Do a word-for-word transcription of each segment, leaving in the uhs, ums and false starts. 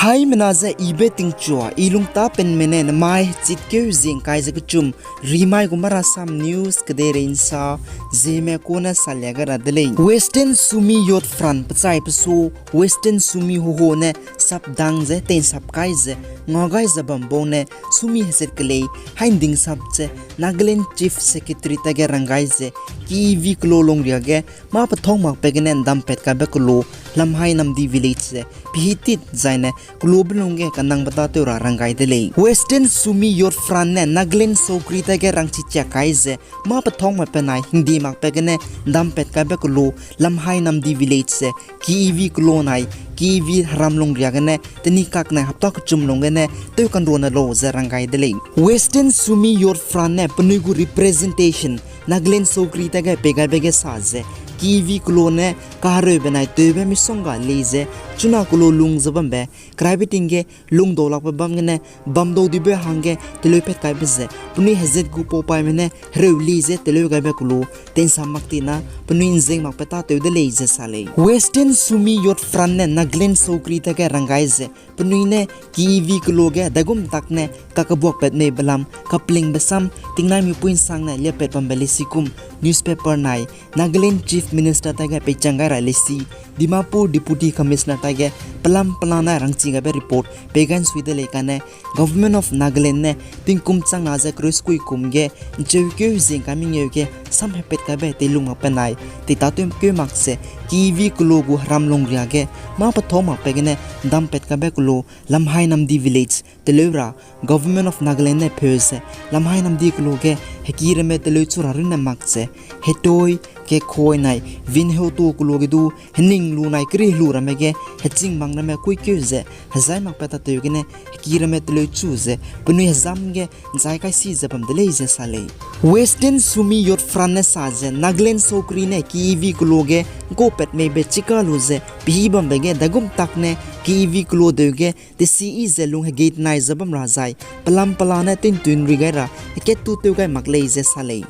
Haimena ze ibe tingchua, i lungtapenme ne nemai chitkeu zingkai ze kechum, rimai gu Marasam News kedeirei nsa, Zeme kune salia gai ra de lei. Western Sumi Youth Front pechai pesu, Western Sumi huho ne sapdang ze teinsap kai ze, ngau gai ze bam bau ne, Sumi hezet kelei, hainding sap ze, Nagaland Chief Secretary tage ranggai ze, K E V kelo lungria ge, mâ pethâu makbe gene ndampat kaibe kelo, Lamhai Namdi Village ze, pihitit zaine, kelo belung ge kanang beta tew ra ranggai de lei. Western Sumi Youth Front ne Nagaland Sokri tage rangchi chiak kai ze, mâ pethâu makbe nai hingdi makbe gene ndampat kaibe kelo, Lamhai Namdi Village ze, K E V kelo nai, K E V heram lungria gene, teni kak nai hapta kechum lung gene, tew kanrua ne lau ze ranggai de lei. Western Sumi Youth Front ne penui gu representation, Nagaland Sokri tage pei gaibe ge sa ze, K E V kelo ne kahereube nai tewbe misongga lei ze, chuna kelo lung ze bambe, keraibe ting ge lungdau lakbe bam gene, bamdau dibe hangge teleu pat kaibe ze, penui hezet gu paupaime ne hereu lei ze teleu gaibe kelo, teinsap mak tina, penui nzeng makbe ta tew de lei ze sa lei. Western Sumi Youth Front ne Nagaland Sokri tage ranggai ze, penui ne K E V kelo ge daigum tak ne kakebuak pat mei belam, kaplingbe sam, tingnai mipui nsang ne liapat bambe lesi kum, newspaper nai, Nagaland Chief Minister tage peichang gai ra lesi, Dimapur Deputy Commissioner tage pelam pelane rangchi gaibe report pei gai nsui de lei kane, Government of Nagaland ne tingkum changna ze kereu sekui kum ge, ncheukeu zingkai mengeu ge, samhepat kaibe teilung makbe nai, teitatew keu mak ze, K E V kelo gu heram lungria ge, mâ pethâu makbe gene, ndampat kaibe kelo, Lamhai Namdi Village, teleu ra, Government of Nagaland ne pheu ze, Lamhai Namdi kelo ge, hekiramme teleu chu ra runne mak ze, hetoi, kekhoi nai, vinheutu kelo ge du, hening lu nai keri helu ramme ge, heching mang ramme kuikeu ze, hezai makbe tatew gene, hekiramme teleu chu ze, penui hezam ge, nzai kai si ze bam de lei ze sa lei. Western Sumi Youth Front ne sa ze, Nagaland Sokri ne K E V kelo ge, ngkaupat meibe chika lu ze, pihi bambe ge, daigum tak ne, K E V kelo deu ge, tesi i ze lung hegei tenai ze bam ra zai, pelam pelane tintun ri gai ra, hekat tu tew gai mak lei ze sa lei.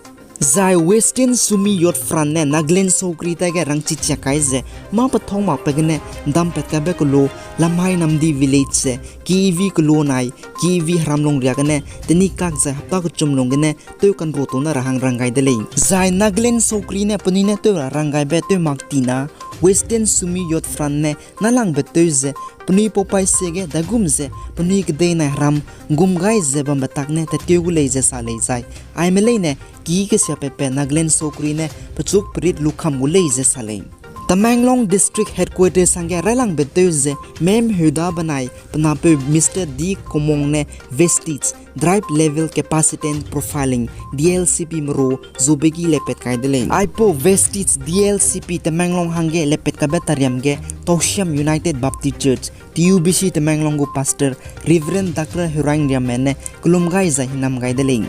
Zai Western Sumi Youth Front ne Nagaland Sokri tage rangchi chiak kai ze, mâ pethâu makbe gene, ndampat kaibe kelo, Lamhai Namdi Village ze, K E V kelo nai, K E V heram lungria gene, teni kak ze hapta kechum lung gene, tew kanrua tune ra hang ranggai de lei. Zai Nagaland Sokri ne penui ne tew ra ranggaibe tew mak tina, Western Sumi Youth Front ne nalangbe tew ze, penui paupai sie ge daigum ze, penui kedei nai heram, ngum gai ze bambe tak ne tatkeu gu lei ze sa lei zai. Aime leine, ki kesiapatbe Nagaland Sokri ne pechuk perit lukham gu lei ze sa lei. Tamenglong District Headquarters hangge railangbe tew ze, mem heuda benai, penapeu Mister D Komong ne Vestige, Drive Level Capacitance Profiling, D L C P meru, zubeki lepat kai de lei. Aipau Vestige D L C P Tamenglong hangge lepat kaibe tariam ge, Tousem United Baptist Church, T U B C Tamenglong gu Pastor, Reverend Doctor Heraing Riamme ne kelum gai zai hinam gai de lei.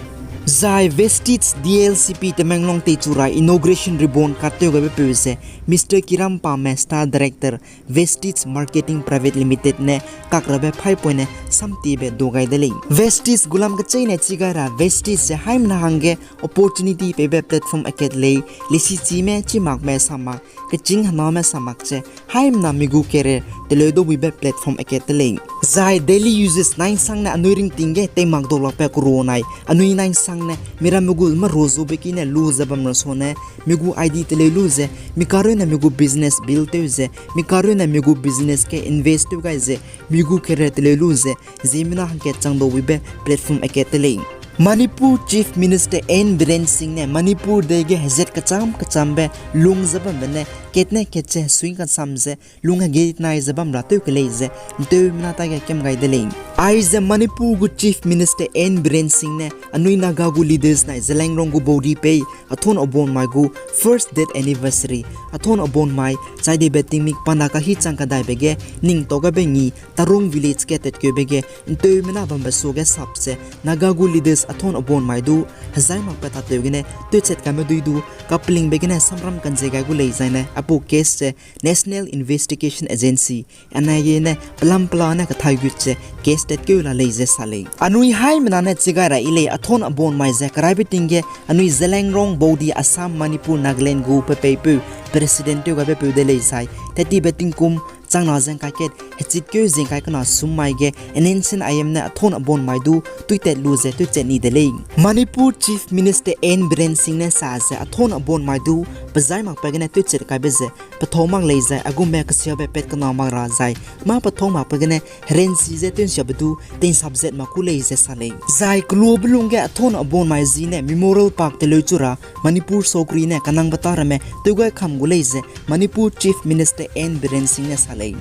Zai Vestige D L C P Tamenglong teichu ra inauguration ribbon cut tew gaibe peu ze, Mister Kiram Pame Star Director, Vestige Marketing Private Limited ne kakrabe five point ne samtiebe du gai de lei. Vestige gulam kecheîne chi gai ra Vestige ze haimena hangge opportunity peibe platform akat lei, lesi chime chimakme samak, kechîng hename samak ze, haimena mi gu career teleu dau buibe platform akat de lei. Zai daily uses nainsang ne anui ringting ge teimak dau lakbe kuro nai, anui nainsang ne miramme gu meru zubeki ne lu ze bam ra sone, mi gu I D teleu lu ze, mi kareu ne mi gu business build tew ze, mi kareu ne mi gu business ge invest tew gai ze, mi gu career teleu lu ze, ziemmena hangkat chang dau buibe platform akat de lei. Manipur Chief Minister N Biren Singh ne Manipur dei ge hezat kecham kechambe lung ze bambe ne katne kat ze hesuing kasam ze lung hegei nai ze bam ra tew ke lei ze nteumena tage kam gai de lei. Aize Manipur gu Chief Minister N Biren Singh ne anui Naga gu leaders nai Zeliangrong gu baudi pei Athon Abonmai gu first death anniversary, Athon Abonmai chai deibe tingmik pana kahi chang kadaibe ge ningtau gabe ngi Tarong Village ge tatkeube ge nteumena bambe suage sap ze Naga gu leaders Athon Abonmai du hezai makbe tatew gene tewchat kaime dui du kapelingbe gene samram kanze gai gu lei zaine aipau case ze National Investigation Agency, N I A ne pelam pelane kathai gut ze case tatkeu la lei ze sa lei. Anui haimena ne chi gai ra i lei Athon Abonmai ze keraibe ting ge anui Zeliangrong baudi Assam, Manipur, Nagaland gu pepeipeu President tew gaibepeu de lei zai, tattibe tingkum changna ze ngkai kat hechit keu zingkai kena sum mai ge N S C N I M ne athon abon mai du tuitat lu ze tuichat ni de lei. Manipur Chief Minister N Biren Singh ne sa ze athon abon mai du pezai makbe gene tuichat kaibe ze pethau mak lei zai agume kesiabe pat kena mak ra zai mâ pethau makbe gene herensi ze teunsiabe du teinsap zat mak ku lei ze sa lei. Zai keluabe lungge athon abon mai zi ne Memorial Park teleu chu ra Manipur sokri ne kanangbe ta ramme tewgai kam gu lei ze Manipur Chief Minister N Biren Singh ne sa lei.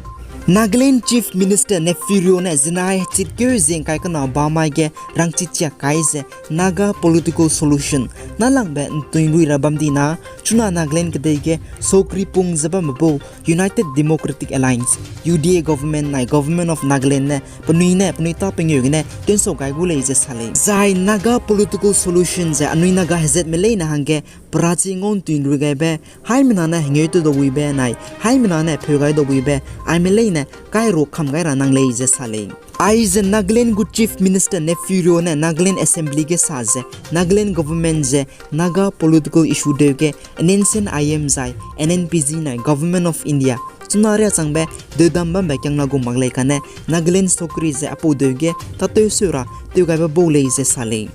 Nagaland Chief Minister Neiphiu Rio ne zinai hechit keu zingkai kena ba mai ge rangchi chia kai ze Naga political solution nâlangbe ntui lui ra bam di na, chuna Nagaland kedei ge sokri pung ze bambe bau United Democratic Alliance, U D A government nai Government of Nagaland ne penui ne penui ta pengeu gene tensau gai gu lei ze sa lei. Zai Naga political solution ze anui Naga hezatme leine hangge perachi ngau ntui lui gaibe, haimena ne hengeu te dau buibe nai haimena ne pheu gai dau buibe, aime leine kai ru kam gai ra nang lei ze sa lei. Aize Nagaland gu Chief Minister Neiphiu Rio ne Nagaland Assembly ge sa ze Nagaland government ze Naga political issue deu ge N S C N I M zai N N P G nai Government of India chuna riâ changbe deudam bambe kiangna gu mak lei kane Nagaland sokri ze apau deu ge tatew seu ra tewgaibe bau lei ze sa lei.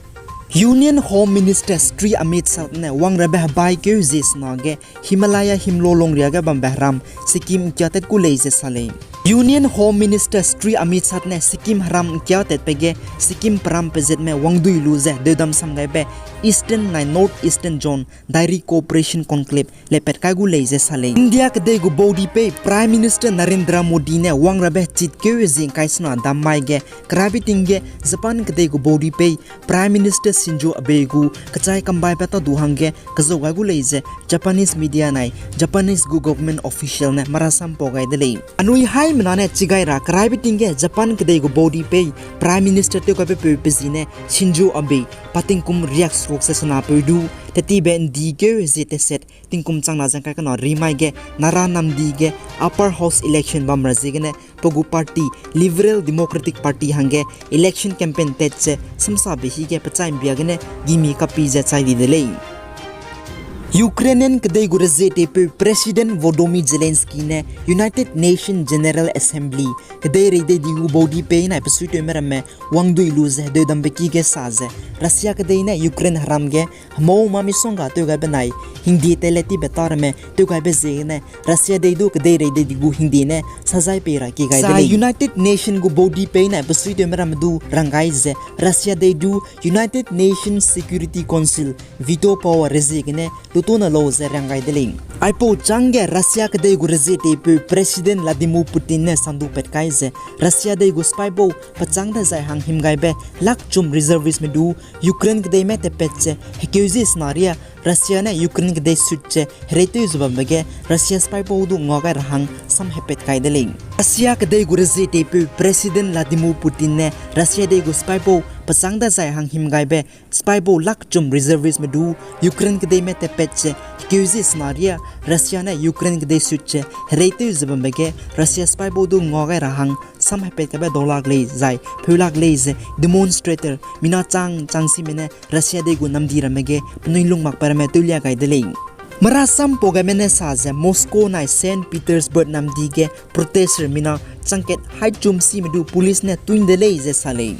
Union Home Minister Shri Amit Shah ne wangrabe hebai keu zie sena ge Himalaya himlo longria ge bambe heram Sikkim nkiatat gu lei ze sa lei. Union Home Minister Shri Amit Shah ne Sikkim heram nkiatatbe ge Sikkim peram pezetme wangdui lu ze deudam sam gaibe Eastern nai North Eastern Zone Dairy Cooperation Conclave lepat kai gu lei ze sa lei. India kedei gu baudi pei Prime Minister Narendra Modi ne wangrabe hechit keu zie ngkai sena dam mai ge keraibe ting ge Japan kedei gu baudi pei Prime Minister Shinzo Abe gu kechai kambaibe tadu hangge kezau gai gu lei ze Japanese media nai Japanese gu government official ne marasam pau gai de lei. Anui haimena ne chigai ra keraibe ting ge Japan kedei gu baudi pei Prime Minister tewgaibe peu pe zi ne Shinzo Abe pa tingkum riak seruk ze senapeu du tetibe ndi keu zie teset tingkum changna ze ngkai kena rimai ge Nara namdi ge upper house election bam ra ziegene pe gu party Liberal Democratic Party hangge election campaign tat ze samsabe hi ge pechai mbia gene gimi kapi ze chai di de lei. Ukrainian kedei gu rezie teipeu President Volodymyr Zelensky ne United Nations General Assembly kedei reidei di gu baudi pei nai pesuitewme ramme wangdui lu ze hedeudambe ki ge sa ze Russia kedei ne Ukraine heram ge hemau mamisongga tewgaibe nai hingdie teilet tibe ta ramme tewgaibe ziegene Russia dei du kedei reidei di gu hingdie ne sazai pei ra ki gai de lei. United Nation gu baudi pei nai pesuitewme ramme du rang gai ze Russia dei du United Nations Security Council veto power reziegene lutona lau ze rang gai de lei. Aipau chângge Russia kedei gu rezie teipeu President Vladimir Putin ne sandu pat kai ze Russia dei gu sipai bau pechâng dezai hang himgaibe lak chum reservistme du Ukraine kedeime tepat ze hekeu zie sena riâ Russia ne Ukraine kedei sut ze hereitew ze bambe ge Russia sipai bau du ngua gai ra hang sam hepat kai de lei. Russia kedei gu rezie teipeu President Vladimir Putin ne Russia dei gu sipai bau pechâng dezai hang himgaibe sipai bau lak chum reservistme du Ukraine kedeime tepat ze hekeu zie sena riâ Russia ne Ukraine kedei sut ze hereitew ze bambe ge Russia sipai bau du ngua gai ra hang sam hepat kaibe daulak lei zai pheulak lei ze demonstrator mina chang chang sime ne Russia dei gu namdi ramme ge penui lung makbe ramme tewlia gai de lei. Marasam pau gaime ne sa ze Moscow nai Saint Petersburg namdi ge protester mina changkat hai chum sime du police ne tuin de lei ze sa lei.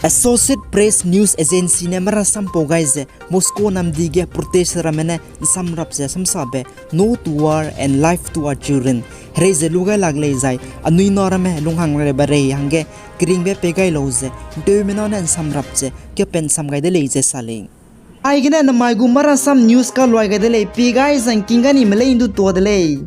Associated Press News Agency ne marasam pau gai ze Moscow namdi ge protester ramme ne nsamrap ze samsabe No to War and Life to Our Children herei ze lu gai lak lei zai anui na ramme lunghang raibe rei hangge keringbe pei gai lau ze nteumena ne nsamrap ze kepen sam gai de lei ze sa lei. Aigene namai gu marasam news kaluai gai de lei, pie gai zangking ga ni melei ndu tua de lei.